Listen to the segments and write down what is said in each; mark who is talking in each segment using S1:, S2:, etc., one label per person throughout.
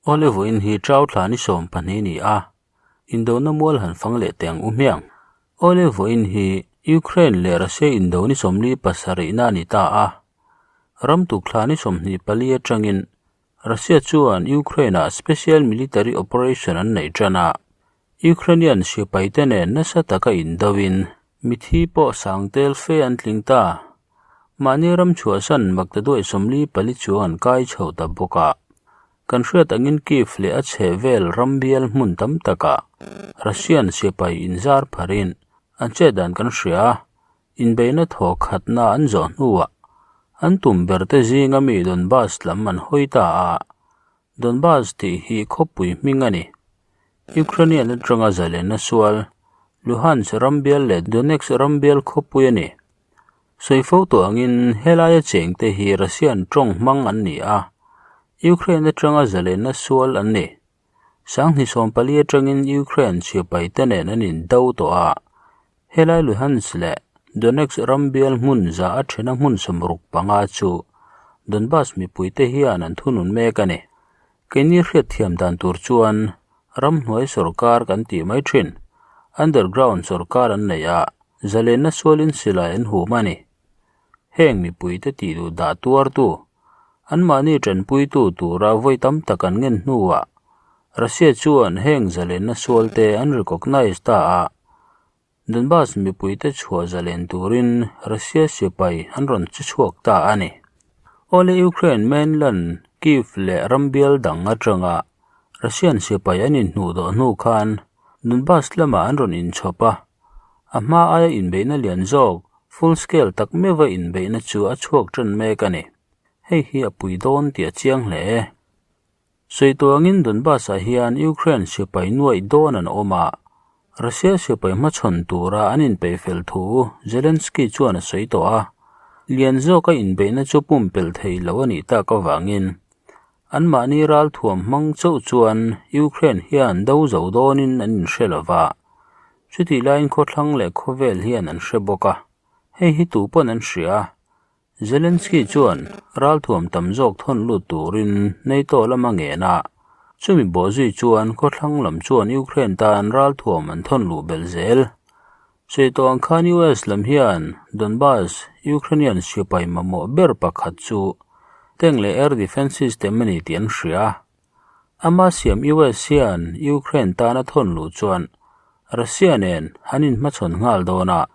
S1: Awle vawiin hi Chau thla ni 12 ni a, indona mual han fang leh teh ang u hmiang. Awle vawiin hi Ukraine leh Russia indo ni 47 na a ni ta a, ram tuk thla ni 24 atangin Russia chuan Ukraine-ah special military operation an neih tan a, Ukrainian sipaite nen nasa taka indoin mithi pawh sang tel fe an tling ta. Mahni ram chhuahsan maktaduai 44 chuang an kai chho ta bawk a. Kan hriat angin Kyiv leh a chhehvel ram bial hmun tam takah Russian sipai inzar pharin an chet dan kan hria a, inbeihna thaw khatna an zawh hnuah an tum ber te zinga mi Donbas lam an hawi ta a, Donbas tih hi khawpui hming a ni. Ukrainian atanga zalenna sual Luhansk ram bial leh Donetsk ram bial khawpui a ni. Sawi fo tawh angin helaia chengte hi Russian tawng hmang an ni a, Ukraine atanga zalenna sual an ni. 2014 atangin Ukraine sipaite nen an indo tawh a, helai Luhansk leh Donetsk ram bial hmun za a thena hmun 65 chu Donbas mipuite hian an thunun mek a ni. Keini hriat thiam dan tur chuan ram hnuai sorkar kan tih mai thin, underground sorkar an nei a, zalenna sualin silai an hum a ni. Heng mipuite tih duh dah tuartu, anmahni tanpuitu tura vawi tam tak an ngen hnuah Russia chuan heng zalenna sualte an recognize ta a, Donbas mipuite chhuah zalen turin Russia sipai an rawn che chhuak ta a ni. Awle Ukraine mainland Kyiv leh ram bial dang atanga Russian sipai an inhnuh dawh hnu khan Donbas lamah an rawn inchhawp a, a hma aia inbeihna lian zawk full scale tak meuha inbeihna chu a chhuak tan mek a ni. Hei hi a pui dawn tih a chiang hle. Sawi tuangin Donbas-ah hian Ukraine sipai nuaih dawn an awm a, Russia sipai hmachhawn tura an inpeih fel thu Zelensky chuan a sawi tawh a, lian zawka inbeihna chu pumpelh thei lo a nih tak avangin anmahni ral thuam hmang chauh chuan Ukraine hian do zo dawnin an inhre lo va, chutih laiin khawthlang leh khawvel hian an hre bawk a, hei hi tu pawn an hria. Zelensky chuan ral thuam tam zawk thawn lut turin NATO lama ngen a, chumi bawhzui chuan khawthlang lam chuan Ukraine tan ral thuam an thawn luh belh zel. Sawi tawh ang khan US lam hian Donbas, Ukrainian sipai mamawh ber pakhat chu tank leh air defence system a ni tih an hria. Ama siam US hian Ukraine tana thawn luh chuan Russia nen an inhmachhawn nghal dawn a,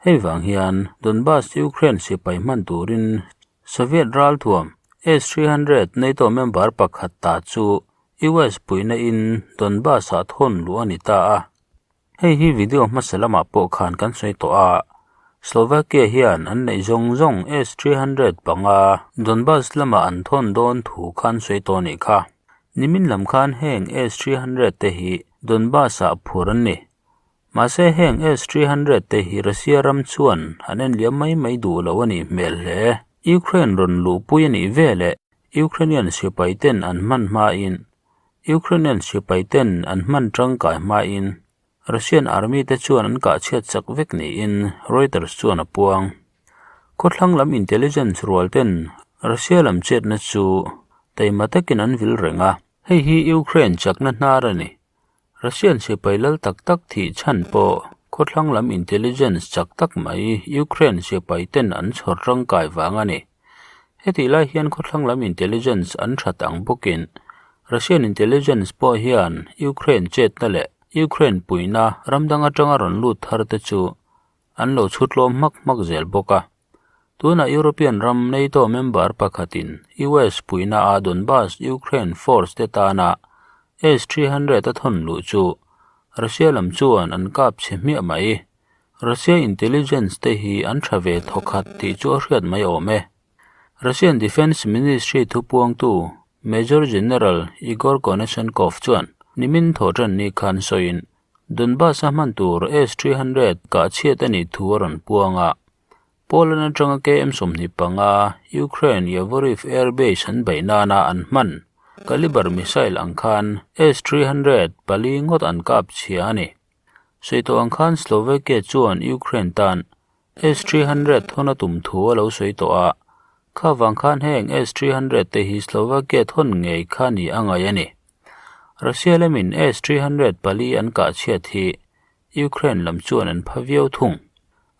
S1: Hei vang hian Donbas Ukraine sipai hman turin Soviet ralthuam S-300 NATO member pakhat ta chu US puihna in Donbas-ah thawn luh a ni ta a. Hei hi video hmasa lamah pawh khan kan sawi tawh a, Slovakia hian an neih zawng zawng S-300 panga Donbas lamah an thawn dawn thu khan sawi tawh a nih kha. Nimin lam khan heng S-300 te hi Donbas-ah phur an ni. Mahse heng S-300 te hi Russia ram chuan an en liam mai mai duh lo a nih hmel hle. Ukraine rawn luhpui a nih veleh Ukrainian sipai ten an hman hmain Ukrainian sipai ten an hman tangkai hmain Russian army te chuan an kah chhiat chak vek niin Reuters chuan a puang. Khawthlang lam intelligence rual ten Russia lam chetna chu taima takin an vil reng a. Hei hi Ukraine chakna hnar a ni. Russian sipai lal tak tak thih chhan pawh khawthlang lam intelligence chak tak mai Ukraine sipai ten an chhawr tangkai vang a ni. Hetih lai hian khawthlang lam intelligence an that ang bawkin Russian intelligence pawh hian Ukraine chetna leh Ukraine puihna ram dang atanga rawn lut thar te chu an lo chhutlawm hmak hmak zel bawk a. Tunah European ram NATO member pakhatin US puihna a Donbas Ukraine force te tana S-300 a thawn luh chu Russia lam chuan an kap chhe hmiah mai. Russia intelligence te hi an tha ve thawkhat tih chu a hriat mai awm e. Russian Defence Ministry thupuangtu Major General Igor Konashenkov chuan nimin thawhtan ni khan sawiin Donbas a hman tur S-300 kah chhiat a nih thu a rawn puang a. Poland atanga KM 25 Ukraine Yavoriv Air Base an beih nana an hman Kalibr missile ang khan S-300 pali ngawt an kap chhia a ni. Sawi tawh ang khan Slovakia chuan Ukraine tan S-300 thawn a tum thu a lo sawi tawh a, kha vang khan heng S-300 te hi Slovakia thawn ngei kha ni a ngaih a ni. Russia lamin S-300 pali an kah chhiat hi Ukraine lam chuan an pha viau thung.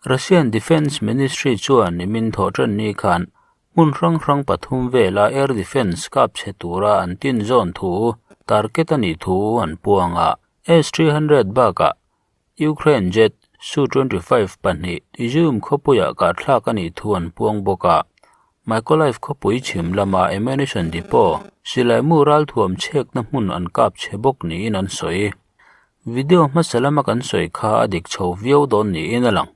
S1: Russian Defence Ministry chuan nimin thawhṭanni khan hmun hrang hrang pathum vela air defence kap chhe tura an tin zawn thu target a nih thu an puang a. S-300 bakah Ukraine jet Su-25 pahnih Izium khawpuiah kahthlak a nih thu an puang bawk a. Mykolaiv khawpui chhim lama ammunition depot silaimu ralthuam chhekna hmun an kap chhe bawk niin an sawi. Video hmasa lama kan sawi kha a dik chho viau dawn niin a lang.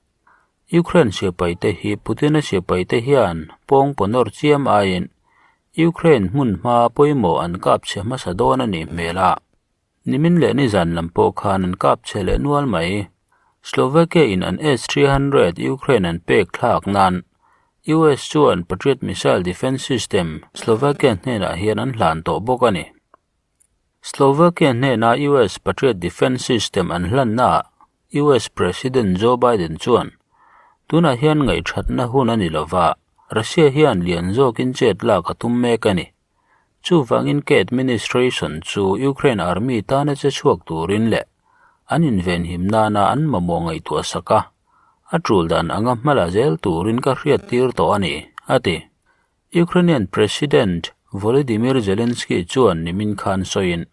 S1: Ukraine sipaite hi Putin-a sipaite hian pawng pawnawr chiam aiin Ukraine hmun hma pawimawh an kap chhe hmasa dawn a nih hmel a. Nimin leh nizan lam pawh khan an kap chhe leh nual mai. Slovakia in an S-300 Ukraine an pek thlak nan US chuan Patriot missile defence system Slovakia hnenah hian an hlan tawh bawk a ni. Slovakia hnena US Patriot defence system an hlannaah US President Joe Biden chuan, Tunah hian ngaihthatna hun a ni lova, Russia hian lian zawkin chet lak a tum mek a ni. Chuvangin ka administration chu Ukraine army tana che chhuak turin leh an invenhim nana an mamawh ngaihtuah sak a, a tul dan anga hmala zel turin ka hriattir tawh a ni, a ti. Ukrainian President Volodymyr Zelensky chuan nimin khan sawiin,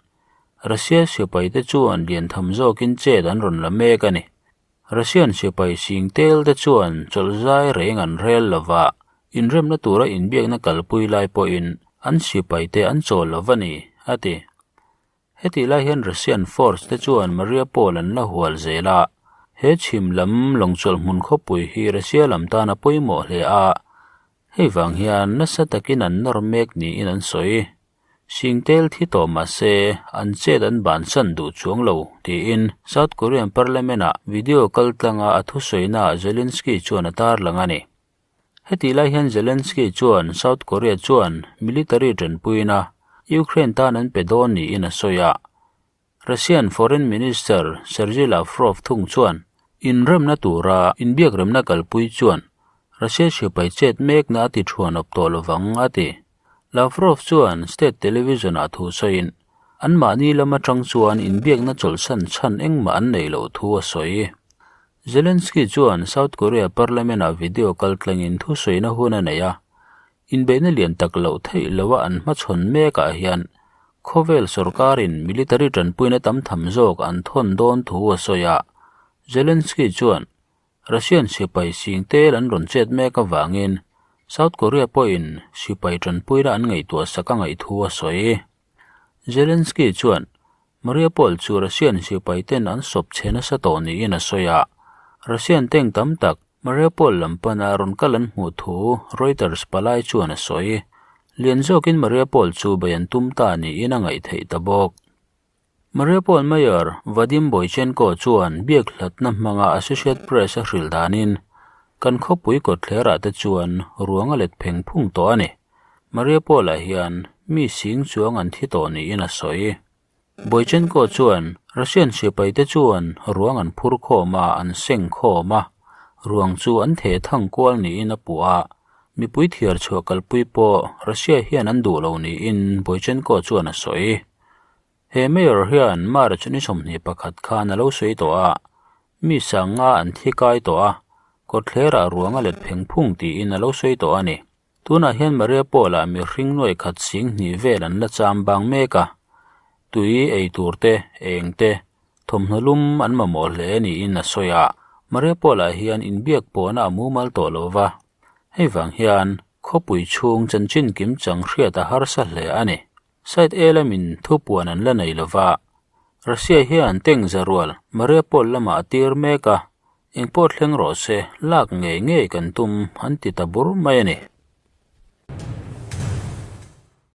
S1: Russia sipaite chuan liantham zawkin chet an rawn la mek a ni. Russian sipai sing tel te chuan chawlhzai reng an rel lova, inremna tura inbiakna kalpui lai pawhin an sipai te an chawl lo va ni, a ti. Hetih lai hian Russian force te chuan Mariupol an la hual zel a, he chhim lam lawngchawlh hmun khawpui hi Russia lam tan a pawimawh hle a, hei vang hian nasa takin an nawr mek niin an sawi. Singtel thi tawh mah se, an chet an bansan duh chuang lo, tiin South Korean Parliament-ah video kaltlanga a thusawinaah Zelensky chuan a tarlang a ni. Hetih lai hian Zelensky chuan South Korea chuan military tanpuina Ukraine tan an pe dawn niin a sawi a. Russian Foreign Minister Sergei Lavrov thung chuan inremna tura inbiakremna kalpui chuan Russia sipai chet mekna a ti thuan awp tawh lovang a ti. Lavrov chuan state television-ah thu sawiin anmahni lam atang chuan inbiakna chawlhsan chhan engmah an neih loh thu a sawi. Zelensky chuan South Korea parliament-ah video kaltlangin thusawina hun a nei a, Inbeihna lian tak loh theih loha an hmachhawn mekah hian khawvel sorkarin military tanpuina tam tham zawk an thawn dawn thu a sawi a. Zelensky chuan Russian sipai sing tel an rawn chet mek avangin South Korea pawhin sipai tanpuina an ngaihtuah sak a ngaih thu a sawi. Zelensky chuan Mariupol chu Russian sipai ten an sawp chhe nasa tawh niin a sawi a, Russian tank tam tak Mariupol lam pana rawn kal an hmuh thu Reuters palai chuan a sawi. Lian zawkin Mariupol chu bei an tum ta niin a ngaih theih ta bawk. Mariupol Mayor Vadim Boychenko chuan biak hlatna hmanga Associate Press a hrilh danin, Kan khawpui kawtthlerah te chuan ruang a let pheng phung tawh a ni. Mariupol-ah hian mi sing chuang an thi tawh niin a sawi. Boychenko chuan Russian sipaite chuan ruang an phur khawm a, an seng khawm a, ruang chu an theh thang kual niin a puh a, mipui thiar chhuah kalpui pawh Russia hian an duh lo niin Boychenko chuan a sawi. He Mayor hian March ni 21 khan a lo sawi tawh a, mi sanga an thi kai tawh a, kawtthlerah ruang a let pheng phung tiin a lo sawi tawh a ni. Tunah hian Mariupol-ah mihring nuai khat sing hnih vel an la cham bang mek a, tui ei tur te, eng te, thawmhnaw lum an mamawh hle niin a sawi a. Mariupol-ah hian inbiak pawhna a mumal tawh lo va, hei vang hian khawpui chhung chanchin kimchang hriat a harsa hle a ni. Side A lamin thupuan an la nei lo va, Russia hian tank za rual Mariupol lamah a tir mek a, engpawh thleng rawh se, lak ngei ngei kan tum an ti ta bur mai a ni.